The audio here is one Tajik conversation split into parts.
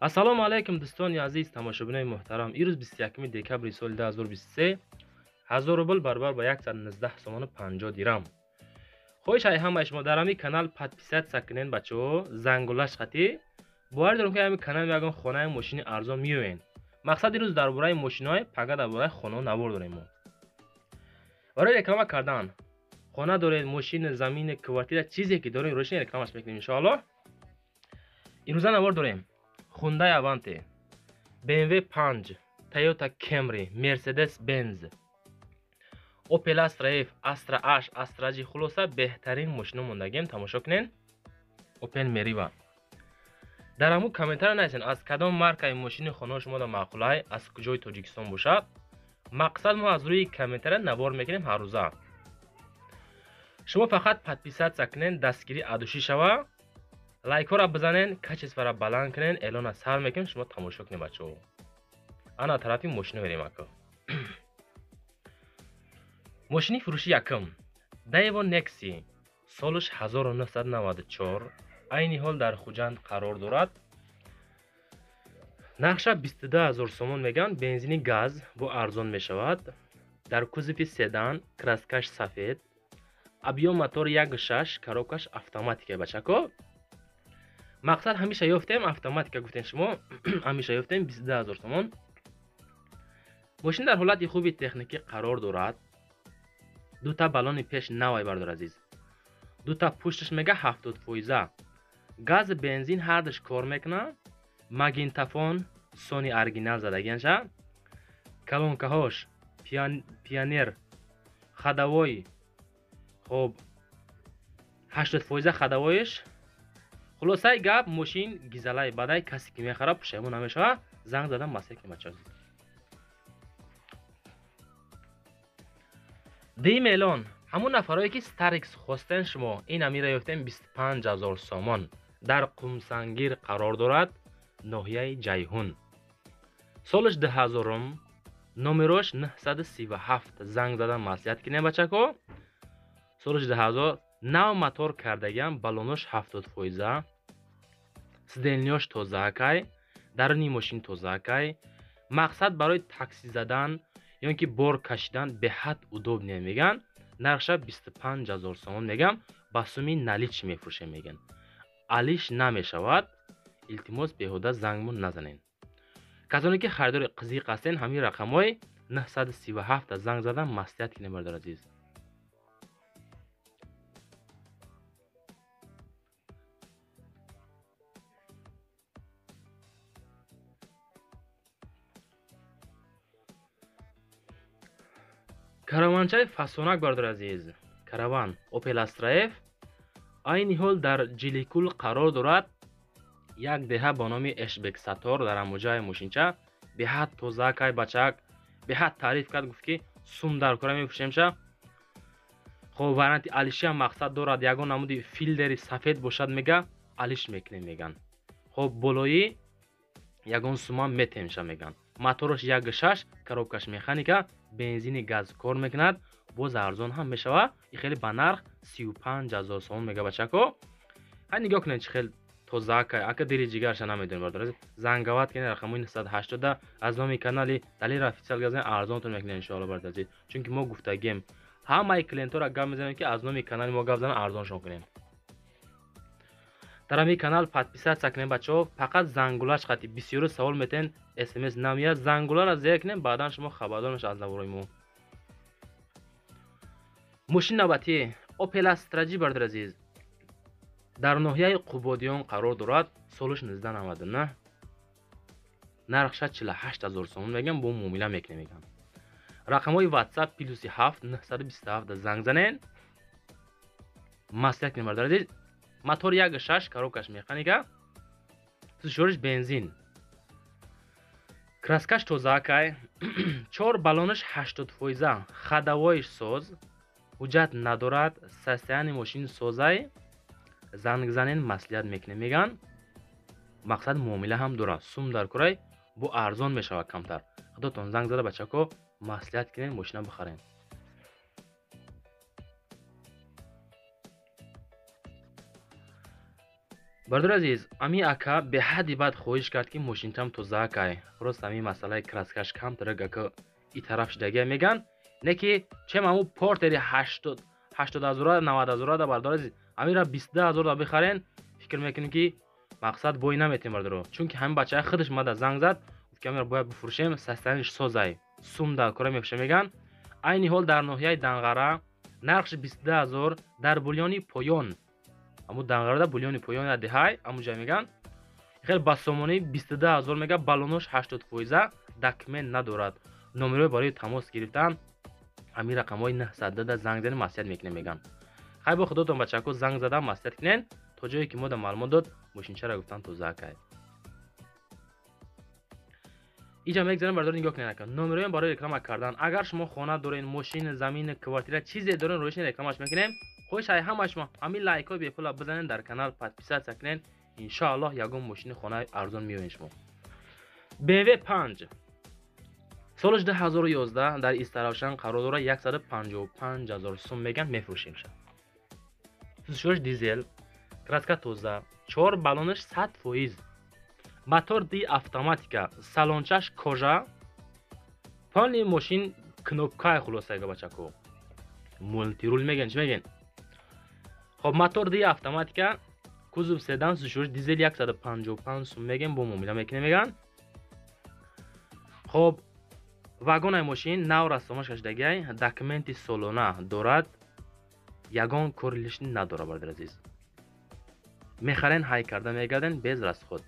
Ассалому алайкум дӯстони азиз, тамошобинони муҳтарам. Имрӯз 21 декабри соли 2023, 1000 рубл баробар ба 119 сомону 50 дирам. Хоҳиш ай ҳамаи шумо дар ҳамин канал подписаться кунед бачаҳо, зангулаш қатӣ. Бовар дорам ки ҳамин канал ягон хонаи мошини арзон меоянд. Мақсад имрӯз дар бораи мошинҳои, пага дар бораи хонаҳо навор дорем мо. Барои реклама кардан хона доред, мошин, замин, квартира, чизе ки дорем, рӯшин рекламаш мекунем иншоаллоҳ. Имрӯза навор дорем Hyundai Avante, BMW 5, Toyota Camry, Mercedes-Benz, Opel Astra F, Astra H, Astra G. Хулоса беҳтарин мошино мондагем, тамошо кунед. Opel Meriva. Дар ҳамун комментария нависен аз кадом маркаи мошини хонаи шумо да маъқулай, аз куҷои Тоҷикистон бошад. Мақсад мо аз рӯи комментария навор мекунем ҳаррӯза. Шумо фақат подписаться кунед, дастгирӣ адушӣ шава, лайкҳоро бизанен, качествора баланд кунен, эълона сар мекунем, шумо тамошо кунед бачаҳо. Ана тарафи мошино мерем ака. Мошини фурӯши якум Daewoo Nexi, солаш 1994, айни ҳол дар Хуҷанд қарор дорад. Нархша 22000 сомон мегӯянд, бензини газ бо арзон мешавад. Дар кузови седан, краскаш сафед, объём мотор 1.6, коробкаш автоматика бачако. Мақсад ҳамеша ёфтем, автоматика гуфтем шумо, ҳамеша ёфтем 22000 сомон. Мошин дар ҳолати хуби техникӣ қарор дорад. Дута баллони пеш навай бардор азиз. Дута пушташ мега 70%. Газ бензин ҳардаш кор мекунад. Магнитофон Sony оригинал задагианша. Колонкаҳош Pioneer, ходовой, хоб 80% ходовоиш. Хулосаи гап, мошин гизалай бадай, касе ки мехарад пушаймон намешавад. Занг задан маслиҳат кунед бачаҳо. Дуюм эълон, ҳамун нафарое ки Starex хостен шумо, ин амира ёфтем 25000 сомон. Дар Қумсангир қарор дорад, ноҳияи Ҷайҳун. Солаш 2000, номерош 937. Занг задан маслиҳат кунед бачако. Солаш 2000, нав мотор кардагиам, баллонош 70%, сиденьёш тозаакай, даруни мошин тозаакай. Мақсад барои такси задан ё ин ки бор кашидан беҳад удобне меган. Нархша 25000 сомон мегам, ба суми налич мефурӯшем меган. Алиш намешавад, илтимос беҳуда зангмон назанен. Касоне ки харидори қизиқ ҳастен, ҳамин рақамҳои 937 занг задан маслиҳат кунед бародар азиз. Караванчаи фасонак бародар азиз, караван Opel Astra F айни ҳол дар Ҷиликул қарор дорад. Як деҳа бо номи Эшбек Сатор, дар ҳамоҷаи мошинча беҳад тозаакай бачак, беҳад таъриф кард, гуфт ки сум дар кора мефурӯшемша. Хоб варианти алишиам мақсад дорад, ягон намуди филдери сафед бошад мега, алиш мекунем меган. Хоб болои ягон сума метемша меган. Мотораш 1.6, коробкаш механика, бензини газ кор мекунад, боз арзон ҳам мешавад. И хеле ба нарх 35000 сомон мега бачако. Ҳай нигоҳ кунед чӣ хел тозаакай, ака дили ҷигарша намедонем бародар азиз. Занговат кунед рақамҳои 980 аз номи канали Далер Официал газен, арзонтон мекунем иншоалло бародар азиз. Чунки мо гуфтагем ҳамаи клиентҳоро гап мезанем ки аз номи канали мо гап зананд, арзоншон кунем. Дар ҳамин канал подписаться кунед бачаҳо, фақат зангулаш қати бисёри савол метен, смс намеяд, зангуларо зер кунед, баъдан шумо хабардор мешавед аз наворои мо. Мошини навбатӣ Opel Astra G бародар азиз, дар ноҳияи Қубодиён қарор дорад, солаш 1999, нархша 48000 сомон мегӯям, бо муомила мекунем мегӯям. Рақамҳои WhatsApp плюси 7 927 занг занен, маслиҳат кунед бародар азиз. Мотор 1.6, коробкаш механика, сушориш бензин, краскаш тозаакай, 4 баллонаш 80%, ходовоиш соз, ҳуҷҷат надорад, состояние мошин созай. Занг занен маслиҳат мекунем меган. Мақсад муомила ҳам дорад, сум дар курай бо арзон мешавад камтар. Худотон занг зада бачако маслиҳат кунед, мошина бихарен. Бародари азиз, ами ака беҳадди бад хоҳиш кард, ки мошинчам тозаакай. Просто ами масъалаи краскаш камтарак ака и тараф шидагия меган. Не ки чем аму портери 80 ҳазора 90 ҳазора да бародари азиз, амира 22 ҳазор да бихарен, фикр мекунем ки мақсад бой наметем бародаро. Чунки ҳамин бача худаш мада занг зад, гуфт ки амира бояд бифурӯшем, состояниш созай. Сум да кора мефурӯшем меган. Айни ҳол дар ноҳияи Данғара нархш 22 ҳазор дар Булёни поён. Аму Данғарада Булёни поён ядиҳай, аму ҷай меган. Хел ба сомони 22 ҳазор мега, баллонош 80%, документ надорад. Номерои барои тамос гирифтан ҳамин рақамҳои 900 да занг занед, маслиҳат мекунем меган. Хай бо худотон бачако занг зада маслиҳат кунен, то ҷое ки мо да маълумот дод, мошинчаро гуфтан тозаакай. Иҷа мегзарем бардор, нигоҳ кунед ака. Номероям барои реклама кардан. Агар шумо хона дорен, мошин, замин, квартира, чизе дорен, рӯишни рекламаш мекунем. Хоҳиш ай ҳама шумо ҳамин лайкҳои бепула бизанен, дар канал подписатсия кунен. Иншоаллоҳ ягон мошини хонаи арзон меёбед шумо. BMW 5 солаш 2011 дар Истаравшан қарор дорад, 155 ҳазор сум меган, мефурӯшем ша. Сӯзишвориш дизел, краска тоза, 4 баллонаш 100%. Мотор ди автоматика, салончаш кожа, полни мошин кнопкаи хулосайга бачако. Мультирул меган, чӣ меган? Хоб, мотор ди автоматика, кузов седан, сӯзишвориш дизел 155 сум меган, бо муомила мекунем меган. Хоб, вагонаи мошин нав расомаш кашидагиай, документи солона дорад, ягон кори лишни надорад бародари азиз. Мехарен, ҳай карда мегарден без расход.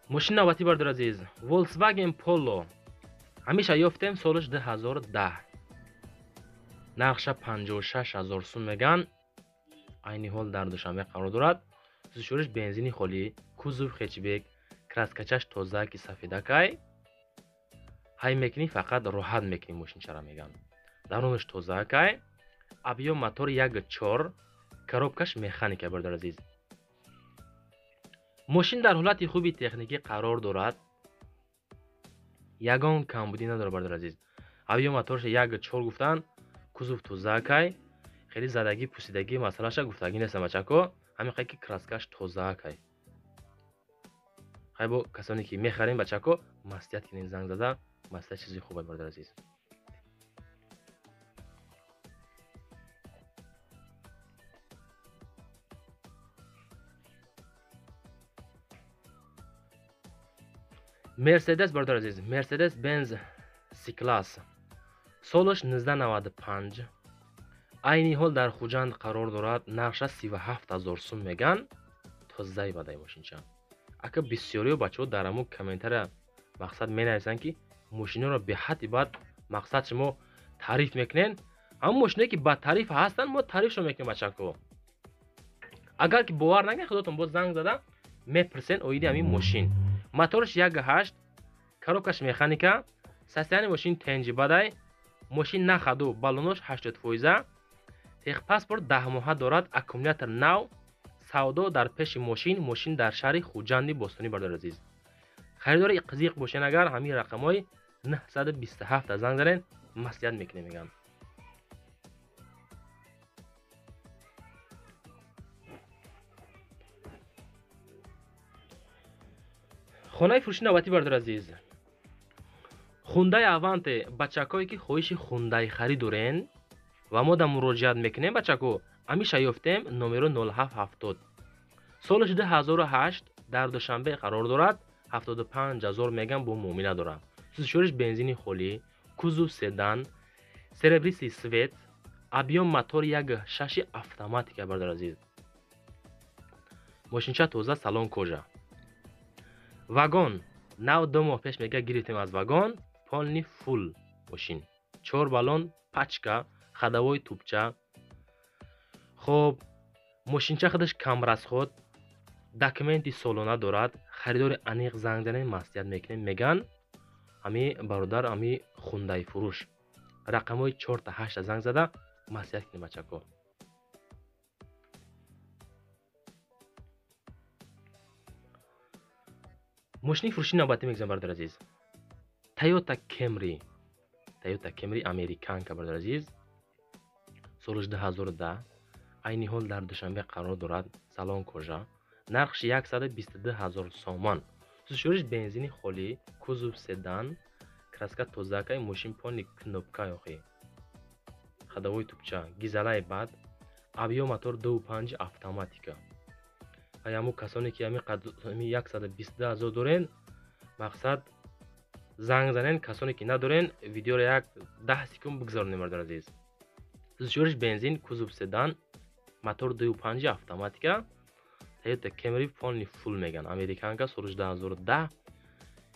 Мошини навбатӣ бародари азиз, Volkswagen Polo. Ҳамеша ёфтем, солаш 2010. Нархша 56 ҳазор сум меган. Айни ҳол дар Душанбе қарор дорад. Сӯзишвориш бензини холӣ, кузов хетчбек, краскачаш тоза ки сафедакай. Ҳай мекунӣ, фақат роҳат мекунӣ мошинчара меган. Дарунаш тозаакай. Объём мотор 1.4, коробкаш механика бародари азиз. Мошин дар ҳолати хуби техникӣ қарор дорад. Ягон камбудӣ надорад бародари азиз. Объём моторша 1.4 гуфтан, кузов тозаакай, хеле задагӣ, пусидагӣ масъалаша гуфтагӣ нестам бачако, ҳамин қадр ки краскаш тозаакай. Хай бо касоне ки мехарем бачако, маслиҳат кунед занг зада, маслиҳат чизи хуб аст бародари азиз. Мерседес бародари азиз, Мерседес Бенз C-класс. Солаш 1995. Айни ҳол дар Хуҷанд қарор дорад, нархша 37 ҳазор сум меган. Тозаи бадай мошинча. Ака бисёриё бачаҳо дар ҳамун комментария мақсад менависанд, ки мошиноро беҳадди бад мақсад шумо таъриф мекунен. Ҳамун мошиное ки ба таъриф ҳастанд, мо таърифшо мекунем бачако. Агар ки бовар накунед, худотон боз занг зада мепурсен оиди ҳамин мошин. Мотораш 1.8, коробкаш механика, состояние мошин тенҷи бадай, мошин нахаду, баллонош 80%, техпаспорт 10 моҳа дорад, аккумулятор нав, савдо дар пеши мошин, мошин дар шаҳри Хуҷанди бостонӣ бародари азиз. Харидори қизиқ бошен агар ҳамин рақамҳои 927 занг занед, маслиҳат мекунем меган. Хонаи фурӯши навбатӣ бародари азиз, Хундай Аванте. Бачакое ки хоҳиши Хундай харид дорен ва мо да муроҷиат мекунем бачако, ҳамиша ёфтем номеро 0770. Солаш 2008 дар Душанбе қарор дорад, 75 ҳазор меган, бо муомила дорад. Сӯзишвориш бензини холӣ, кузов седан, серебристый свет, объём мотор 1.6 автоматика бародари азиз. Мошинча тоза, салон кожа. Вагон нав 2 моҳ пеш мега гирифтем аз вагон, полни фул мошин. 4 баллон, пачка, ходовой тупча. Хоб, мошинча худаш камрасход, документи солона дорад. Харидори аниқ занг занед, маслиҳат мекунем меган. Ҳами бародар, ҳами Хундай фурӯш. Рақамҳои 4-8 занг зада маслиҳат кунем бачако. Мошини фурӯши навбатӣ мегузарем, бародари азиз. Toyota Camry. Toyota Camry американка, бародари азиз. Солаш 2010. Айни ҳол дар Душанбе қарор дорад. Салон кожа. Нархш 122 ҳазор сомон. Сӯзишвориш бензини холӣ, кузов седан, краска тозакай, мошин полный кнопка ёхи. Ходовой тупча, гизалаи бад, объём мотор 2.5 автоматика. Ай ҳамун касоне ки ҳами 122 ҳазор дорен, мақсад занг занен, касоне ки надорен, видеоро як 10 секунд бигзаронем, бародари азиз. Сӯзишвориш бензин, кузов седан, мотор 2.5 автоматика, Toyota Camry полный фул меган. Американка соли 2010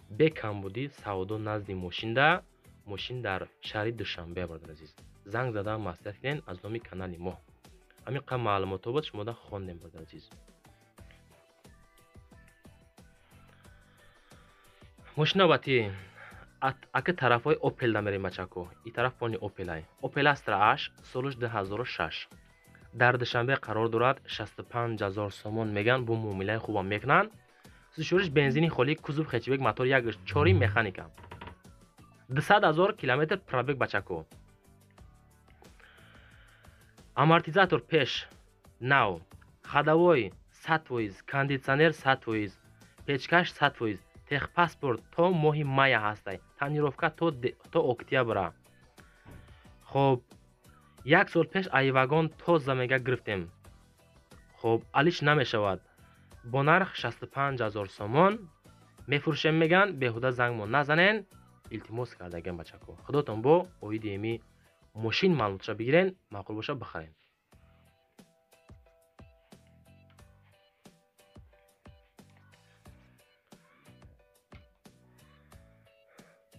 бе камбудӣ савдо назди мошинда, мошин дар шаҳри Душанбе, бародари азиз. Занг зада маслиҳат кунед аз номи канали мо. Ҳамин қадр маълумотҳо буд, шумода хондем, бародари азиз. Мошин навбатӣ ака тарафҳои Opel да мерем, бачако. И тараф полный Opel ай. Opel Astra H солаш 2006. Дар Душанбе қарор дорад, 65 ҳазор сомон меган, бо муомилаи хубам мекунанд. Сӯзишвориш бензини холӣ, кузов хэтчбек, мотор 1.4 механика. 200 ҳазор километр пробег, бачако. Амортизатор пеш нав, ходовой 100%, кондитсионер 100%, печкаш 100%, техпаспорт то моҳи мая ҳастай, тонировка то октябра. Хоб, як сол пеш ай вагон тоза мега гирифтем. Хоб, алиш намешавад. Бо нарх 65 ҳазор сомон мефурӯшем меган, беҳуда зангмон назанен, илтимос кардагем, бачако. Худотон бо оиди эми мошин маълумотша бигирен, маъқул боша бихарен.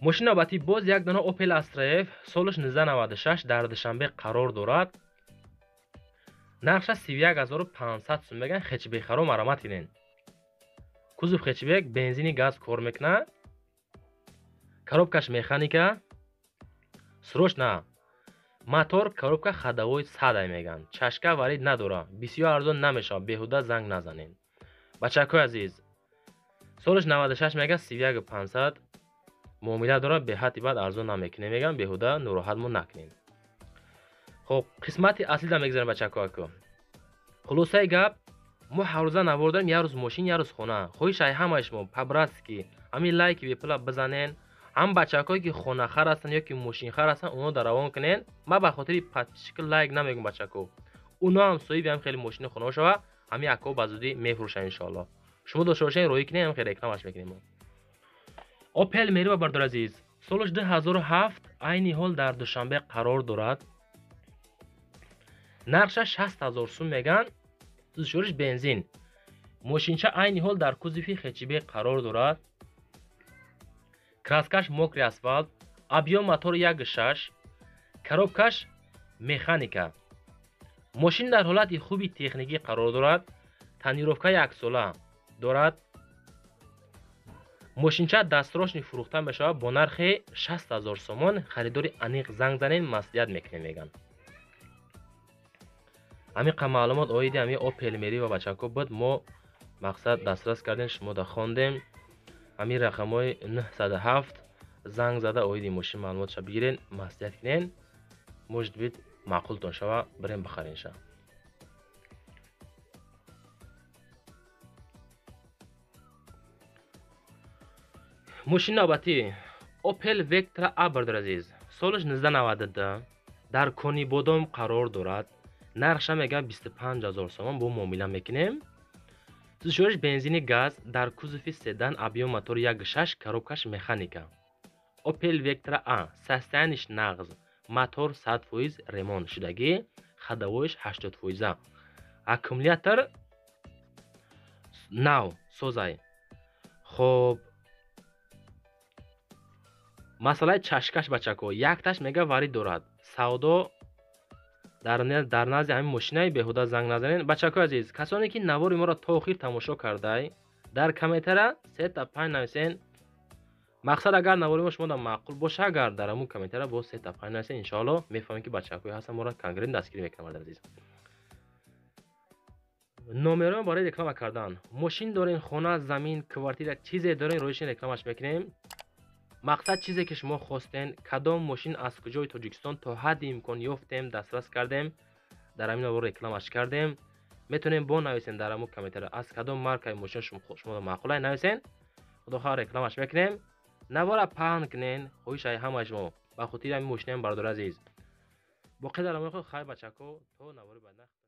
Мошин навбатӣ боз як дона Opel Astra F солаш 1996 дар Душанбе қарор дорад. Нархша 31500 сум меган, хэтчбекҳаро марамат кунен. Кузов хэтчбек, бензини газ кор мекунад. Коробкаш механика. Срочно. Мотор, коробка ходовой садай меган. Чашка варид надора. Бисёр арзон намешавад, беҳуда занг назанен. Бачакои азиз, солаш 96 мега 31500 муомила дорад, беҳадди баъд арзон намекунем меган, беҳуда нороҳатмон накунем. Хоб, қисмати аслида мегузарем, бачако ако. Хулосаи гап, мо ҳаррӯза навор дорем, як рӯз мошин, як рӯз хона. Хоҳиш ай ҳамаи шумо по-братски ҳамин лайки бепула бизанен, ҳам бачакое ки хонахар ҳастанд ё ки мошинхар ҳастанд, онҳо дар равон кунен. Ман ба хотири подписчика лайк намегӯм, бачако. Уно ҳам соҳиби ҳам хеле мошини хонаҳо шава, ҳамин акко ба зудӣ мефурӯшанд иншоаллоҳ. Шумо дошта бошед, роҳӣ кунед, ҳам хеле рекламаш мекунем мо. Opel Meriva, бародари азиз, солаш 2007 айни ҳол дар Душанбе қарор дорад. Нархша 60 ҳазор сум меган, сӯзишвориш бензин. Мошинча айни ҳол дар кузови хэтчбек қарор дорад. Краскаш мокрый асфалт, объём мотор 1.6, коробкаш механика. Мошин дар ҳолати хуби техникӣ қарор дорад, тонировка яксола дорад. Мошинча дастрочный фурӯхта мешавад бо нархи 60 ҳазор сомон. Харидори аниқ занг занед, маслиҳат мекунем меган. Ҳамин қадр маълумот оиди ҳамин Opel Meriva, бачако, буд. Мо мақсад дастрас кардем, шумода хондем. Ҳамин рақамҳои 907 занг зада оиди мошин маълумотша бигирен, маслиҳат кунен. Может быть, маъқултон шава, бирем бихаренша. Мошини навбатӣ Opel Vectra A, бародари азиз, солаш 1992 дар Конибодом қарор дорад. Нархша мегӯяд 25 ҳазор сомон, бо муомила мекунем. Сӯзишвориш бензини газ, дар кузови седан, объём мотор 1.6, коробкаш механика. Opel Vectra A состояниш нағз, мотор 100% ремонт шудагӣ, ходовоиш 80%. Аккумулятор нав созай. Хоб, масъалаи чашкаш, бачако, якташ мега варид дорад. Савдо дар назди ҳамин мошинаи, беҳуда занг назанед. Бачакои азиз, касоне ки навори моро то охир тамошо кардай, дар комментара 3 та 5 нависен. Мақсад, агар навори мо шумода маъқул боша, агар дар ҳамун комментара боз 3 та 5 нависен, иншоалло мефаҳмем, ки бачакое ҳастан, моро конкретно дастгирӣ мекунанд, бародари азиз. Номерҳо барои реклама кардан. Мошин дорен, хона, замин, квартира, чизе дорен, роишин рекламаш мекунем. Мақсад чизе ки шумо хостен, кадом мошин аз куҷои Тоҷикистон то ҳадди имкон ёфтем, дастрас кардем, дар ҳамин навор рекламаш кардем. Метавонем бо нависен дар ҳамун комментария, аз кадом маркаи мошин шумо маъқулай, нависен. Худохоҳ, рекламаш мекунем. Навора паҳн кунен, хоҳишаи ҳамаи шумо, ба хотири ҳамин мошинаам, бародари азиз. Боқӣ дар амони худ, хайр, бачако, то навори баъд.